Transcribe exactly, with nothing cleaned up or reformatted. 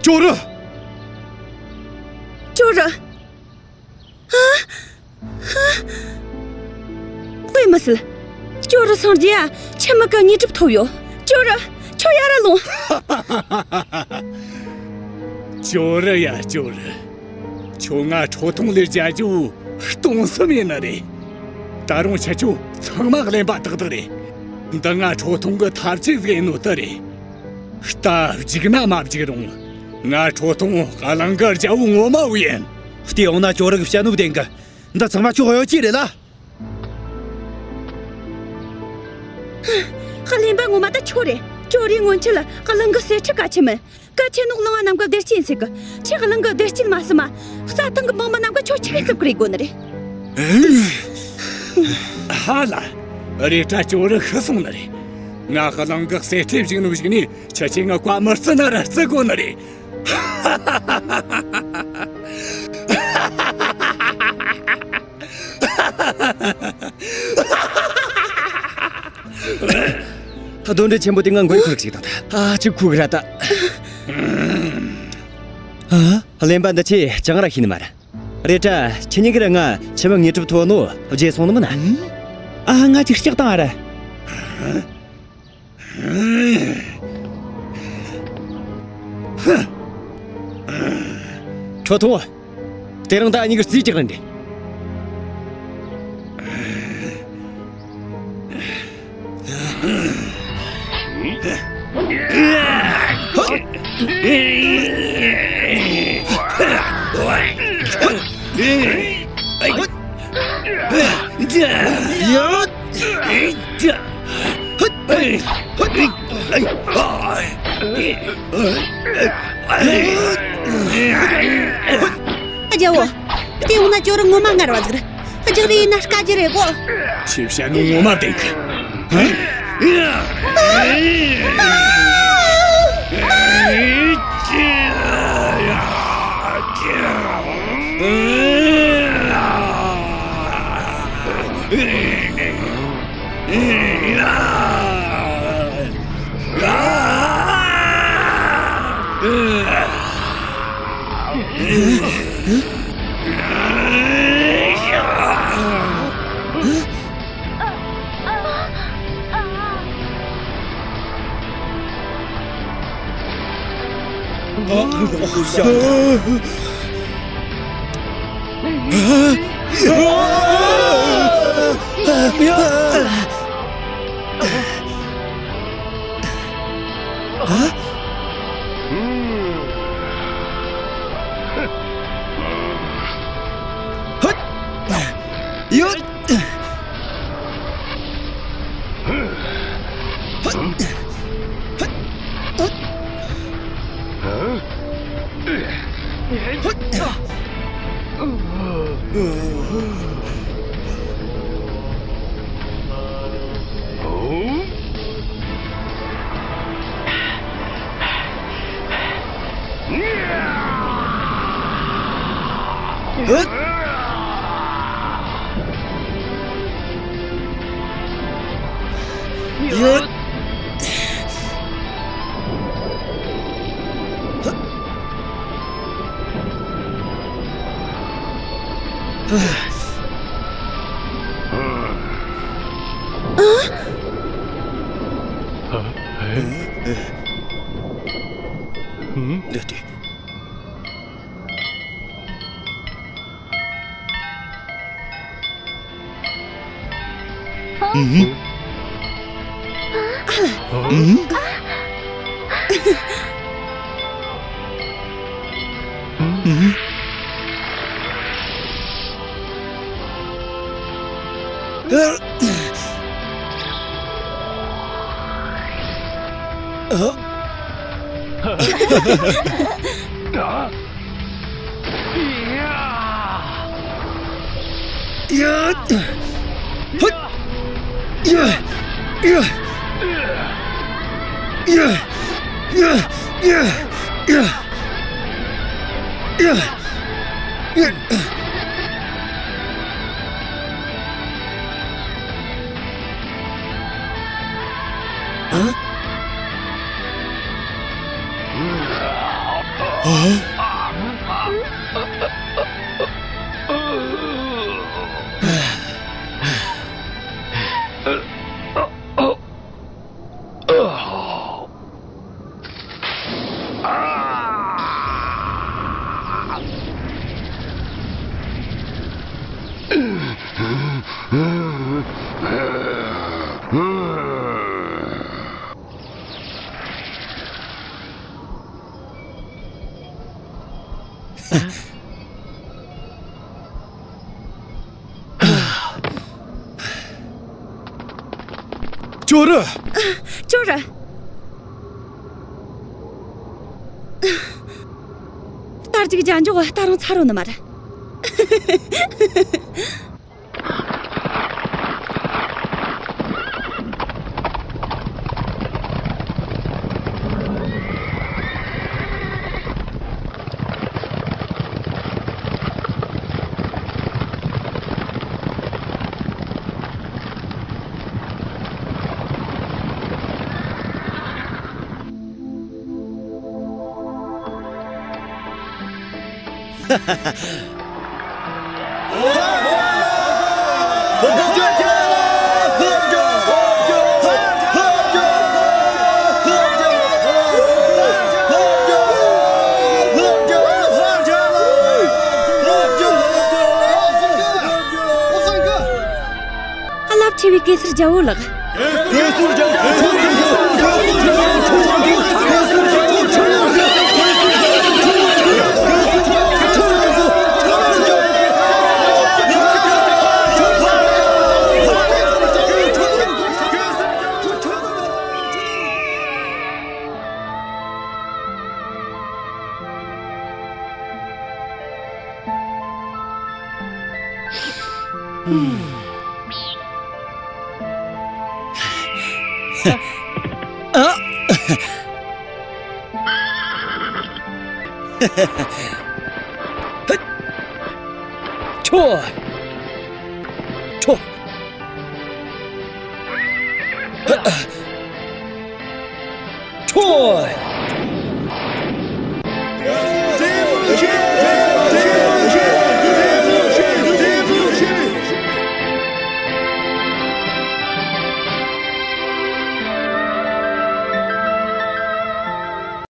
ཅོ་རི། ཅོ་རི། དཔེ་མི་སྲིད། ཅོ་རི་སངས་རྒྱས་ཨ། ཁྱི་མི་ག་དངོས་གྲུབ་ཐོབ་ཡོད། ཅོ་རི། ཁྱོད་ཡར་ར་ལོངས། ཅོ་རི་ཡ་ཅོ་རི། ཁྱོད་ང་ཁྲོ་ཐུང་ལས་རྒྱལ་རྒྱུ་སྟོང་བསམ་ཡིན་ནི་རེད། ད་རུང་ཁྱེད་ཆོ་ཚང་མ་གླེན་པ་ཏག་ཏག་རེད། འདི་ང་ཁྲོ་ཐུང་གི་ཐབས་ཇུས་ཟིག་ཡིན་ནོ་དེ་རེད། རྟ་རྒྱུག་ན་མ་རྒྱུག་རུང་། ང་ཁྲོ་ཐུང་གླིང་གི་རྒྱལ་བོ་ངོ་མ་བོ་ཡིན། དེ་ཡོང་ན་ཅོ་རི་གི་བཤད་ནོ་བདེན་གི། འདི་ཚང་མ་ཁྱོད་གཡོ་ཅི་རེད་ལ། གླེན་པ་ངོ་མ་ད་ཁྱོད་རེད། ཅོ་རིའི་སྔོན་ཆད་ལ་གླིང་གི་གསེར་ཁྲི་གལ་ཆེ་མིན། གལ་ཆེ་ནོ་གླིང་བ་རྣམས་གི་བདེ་སྐྱིད་ཡིན་ཟེར་གི། ཁྱེད་གླིང་གི་བདེ་སྐྱིད་མ་བསམ་མ། རྩྭ་ཐང་གི་འབངས་མི་རྣམས་གི་ཁྱོད་ཆི་གི་རྩིབ་ཀི་རེད་དགོ་ནི་རེད། ཧ་ལ། རེད་དྲ་ཅོ་རི་ཤི་སོང་ནི་རེད། ང་གླིང་གི་གསེར་ཁྲི་བཞག་ནོ་བཞག་ནས་ཁྱེད་ཆོས་ང་བཀའ་མི་བརྩི་ན་ར་བརྩི་དགོ་ནི་རེད། གདོན་འདྲེ་ཆེན་པོ་དེ་ང་མགོའི་ཁུར་ཅིག་དང་ད། ཨ་ཅིག་ཁུག་ར་ད། ཨ། གླེན་པ་འདི་ཆེ་ཅང་ར་ཤི་ནི་མ་ར། རེད་དྲ་ཁྱེད་གཉིས་ཀྱིས་ར་ང་ཁྱི་མི་དངོས་གྲུབ་ཐོབ་ནོ་བརྗེད་སོང་ནི་མིན་ན། ཨ་ང་ཅིག་ལྕགས་དང་ཨ་ར། ཁྲོ་ཐུང་། དེ་རིང་ད་གཉིས་ཀྱི་རྩིས་ཀྱི་རིན་དེ། རྒྱལ་བོ། དེ་འོང་ན་ཅོ་རི་ངོ་མ་ངར་བ་ཟིག་རེད། རྒྱག་རེས་ཡིན་ན་དཀའ་རྒྱུ་རེད་གོ། ཁྱེད་བཤད་ནོ་ངོ་མ་བདེན་གི། ཅོ་རི། ཅོ་རི། རྟ་རྒྱུག་རྒྱག་འཇོག་ད་རུང་ཚར་རོ་ནི་མ་རེད། རླབས་ཆེ་བའི་གེ་སར་རྒྱལ་པོ་ལགས། ཁྱོ། ཁྱོ། ཁྱོ།